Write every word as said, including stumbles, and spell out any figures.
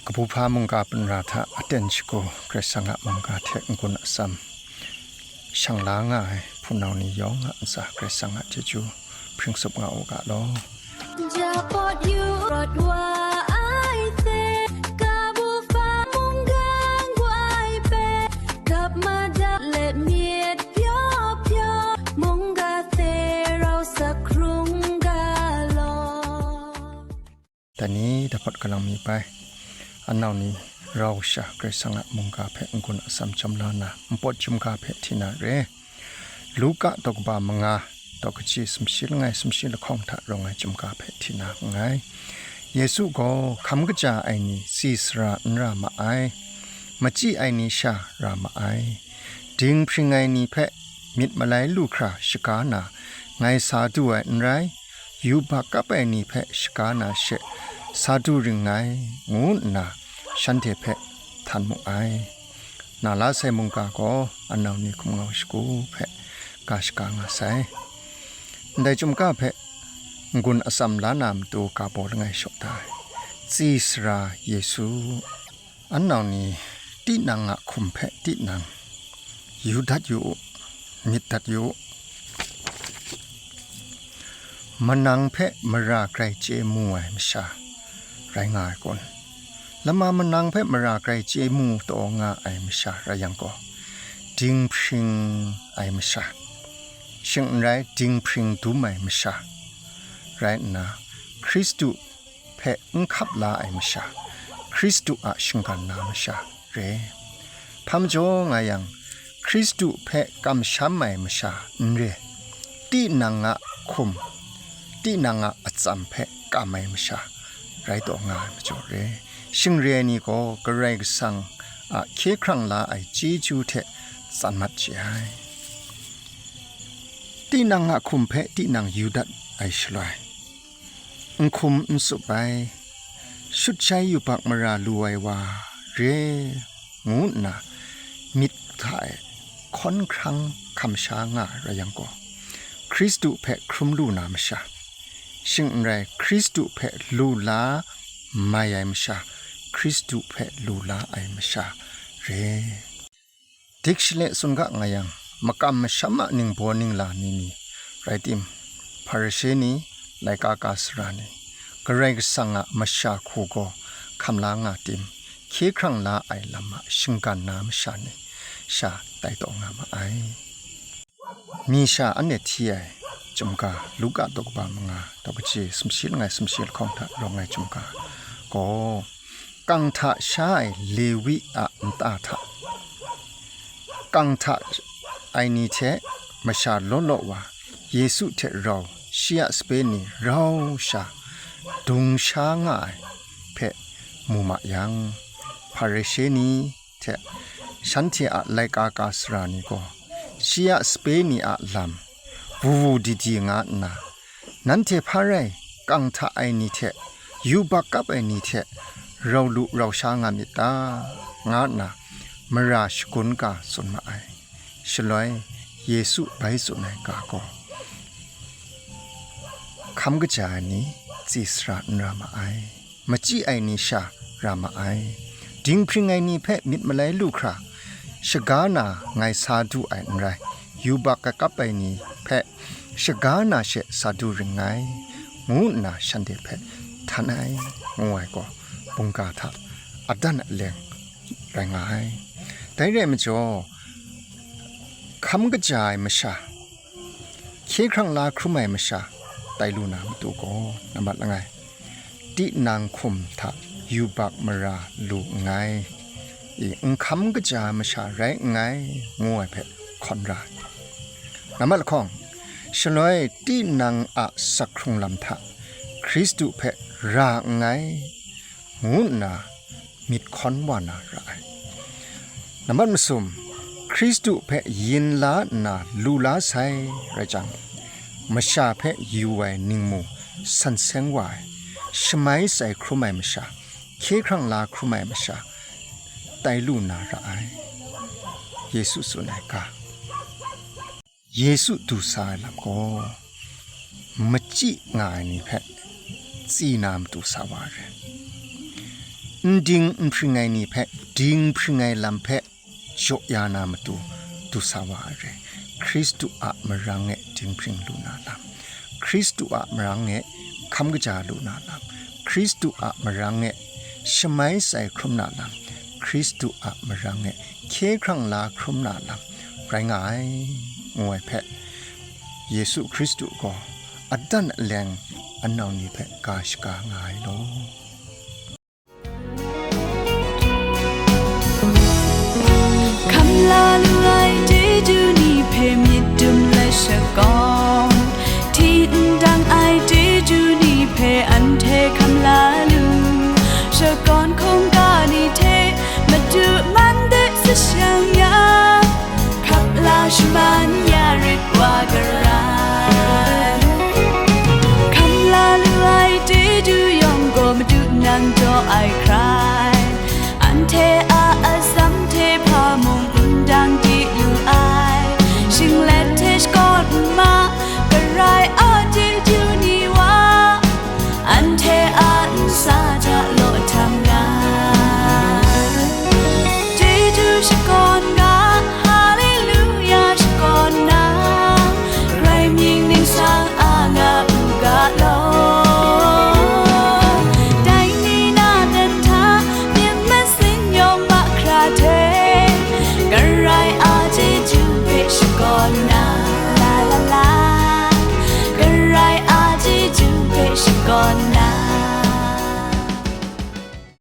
Kabu hpa mungga hpunra hta aten shagu Karai Kasang a mungga hte n-gun atsam shang la nga ai hpunau ni yawng a ntsa Karai Kasang a chyeju hpring tsup nga u ga law. Japawt yu rawt wa ai hte, kabu hpa mungga n-gun ai hpe, kap madat let myit pyaw pyaw, mungga hte rau sak hkrung ga law. Dai ni dahpawt galang mi bai, anau ni rau sha Karai Kasang a mungga hpe n-gun atsam chyawm la nna, npawt chyum ga hpe hti na re. Luka daw kaba manga, daw kaji sumshi langai sumshi lahkawng hta rawng ai chyum ga hpe hti na nngai. Yesu gaw hkam kaja ai ni tsi sara n ra ma ai, machyi ai ni sha ra ma ai. Dinghpring ai ni hpe myit malai lu hkra shaga na, ngai sa du ai n rai, yubak kap ai ni hpe shaga na she sa du ring ngai, ngu nna shanhte hpe htan mu ai. Na la sai mungga gaw anau ni hkum ngau shagu hpe ga shaga nga sai. Ndai chyum ga hpe n-gun atsam la na matu ga baw langai shaw da ai. Tsi sara Yesu. Anau ni, tinang a hkum hpe tinang yu dat yu u, myit dat yu u. Manang hpe mara grai chye mu ai masha rai nga ai kun? Lama manang hpe mara grai chye mu taw nga ai masha rai yang gaw, dinghpring ai masha, shing n rai, dinghpring dum ai masha rai nna, Hkristu hpe n hkap la ai masha, Hkristu a shinggan na masha re. Hpa majaw nga yang, Hkristu hpe kamsham ai masha n re, tinang a hkum, tinang a atsam hpe kam ai masha rai taw nga ai majaw re. Shing re ai ni gaw Karai Kasang a hkye hkrang la ai chyeju hte tsan mat chye ai. Tinang a hkum hpe tinang yu dat ai shaloi, n hkum n tsup ai, shut shai yubak mara lu ai wa re, ngu nna myit hta e hkawn hkrang hkam sha nga ai rai yang gaw, Hkristu hpe hkrum lu na masha, shing n rai, Hkristu hpe lu la mai ai masha, Hkristu hpe lu la ai masha re. Dik shanhte tsun ga nga yang, makam masham a ningbaw ningla ni ni rai tim, Hparishe ni, laika ka sara ni, Karai Kasang a masha hku gaw hkam la nga tim, hkye hkrang la ai lam a shinggan na masha ni sha tai taw nga ma ai. Mi sha anhte hti ai chyum ga, Luka daw kaba manga, daw kaji sumshi langai sumshi lahkawng hta rawng ai chyum ga gaw, kang hta sha ai Lewi a nta hta, kang hta ai ni hte masha law law wa, Yesu hte rau shi a sape ni rau sha dung sha nga ai hpe mu ma yang, Hparishe ni hte shanhte a laika ka sara ni gaw, shi a sape ni a lam wu wu di di nga nna, "Nanhte hpa rai kang hta ai ni hte yubak kap ai ni hte rau lu rau sha nga myit ta?" nga nna mara shagun ga tsun ma ai. Shaloi Yesu bai tsun ai ga gaw, hkam kaja ai ni tsi sara n ra ma ai, machyi ai ni sha ra ma ai. Dinghpring ai ni hpe myit malai lu hkra shaga na ngai sa du ai n rai, yubak kakap ai ni hpe shaga na she sa du ring ngai, ngu nna shanhte hpe htan ai, ngu ai gaw, mungga hta adan aleng rai nga ai. Dai rai majaw, hkam kaja ai masha, hkye hkrang la hkrum ai masha tai lu na matu gaw, nambat langai, tinang hkum hta yubak mara lu nngai, i, n hkam kaja ai masha rai nngai, ngu ai hpe hkawn ra ai. Nambat lahkawng, shaloi tinang a sak hkrung lam hta Hkristu hpe ra nngai, ngu nna myit hkawn wa na ra ai. Nambat masum, Hkristu hpe yin la nna lu la sai rai jang, masha hpe yu ai ningmu san seng wa ai, shamai sai hkrum ai masha, hkye hkrang la hkrum ai masha tai lu na ra ai. Yesu tsun ai ga. Yesu du sa ai lam gaw, machyi nga ai ni hpe tsi na matu sa wa ai re. N ding n hpring ai ni hpe dinghpring ai lam hpe jaw ya na matu du sa wa ai re. Hkristu a marang e dinghpring lu na lam, Hkristu a marang e hkam kaja lu na lam, Hkristu a marang e shamai sai hkrum na lam, Hkristu a marang e hkye hkrang la hkrum na lam rai nga ai, ngu ai hpe, Yesu Hkristu gaw adan aleng anau ni hpe ga shaga nga ai law. Hkam la lu ai chyeju ni hpe myit dum let shakawn, hti ndang ai chyeju ni hpe anhte hkam la lu, shakawn hkungga ni hte madu man de sashang ya, hkap la shaman ya rit wa garai. Hkam la lu ai chyeju yawng gaw madu nang jaw ai hkrai, anhte a atsam hte hpa mung n dang di lu ai. Shinglet hte shakawn nma, Karai a chyeju ni wa, anhte a ntsa ja law htam nga. Chyeju shakawn nga, haleluya shakawn na, Karai mying ningsang a nga u ga law. Dai ni na dan hta myit masin yawng mahkra hte, Karai a chyeju hpe shakawn na, la la la, Karai a chyeju hpe shakawn na.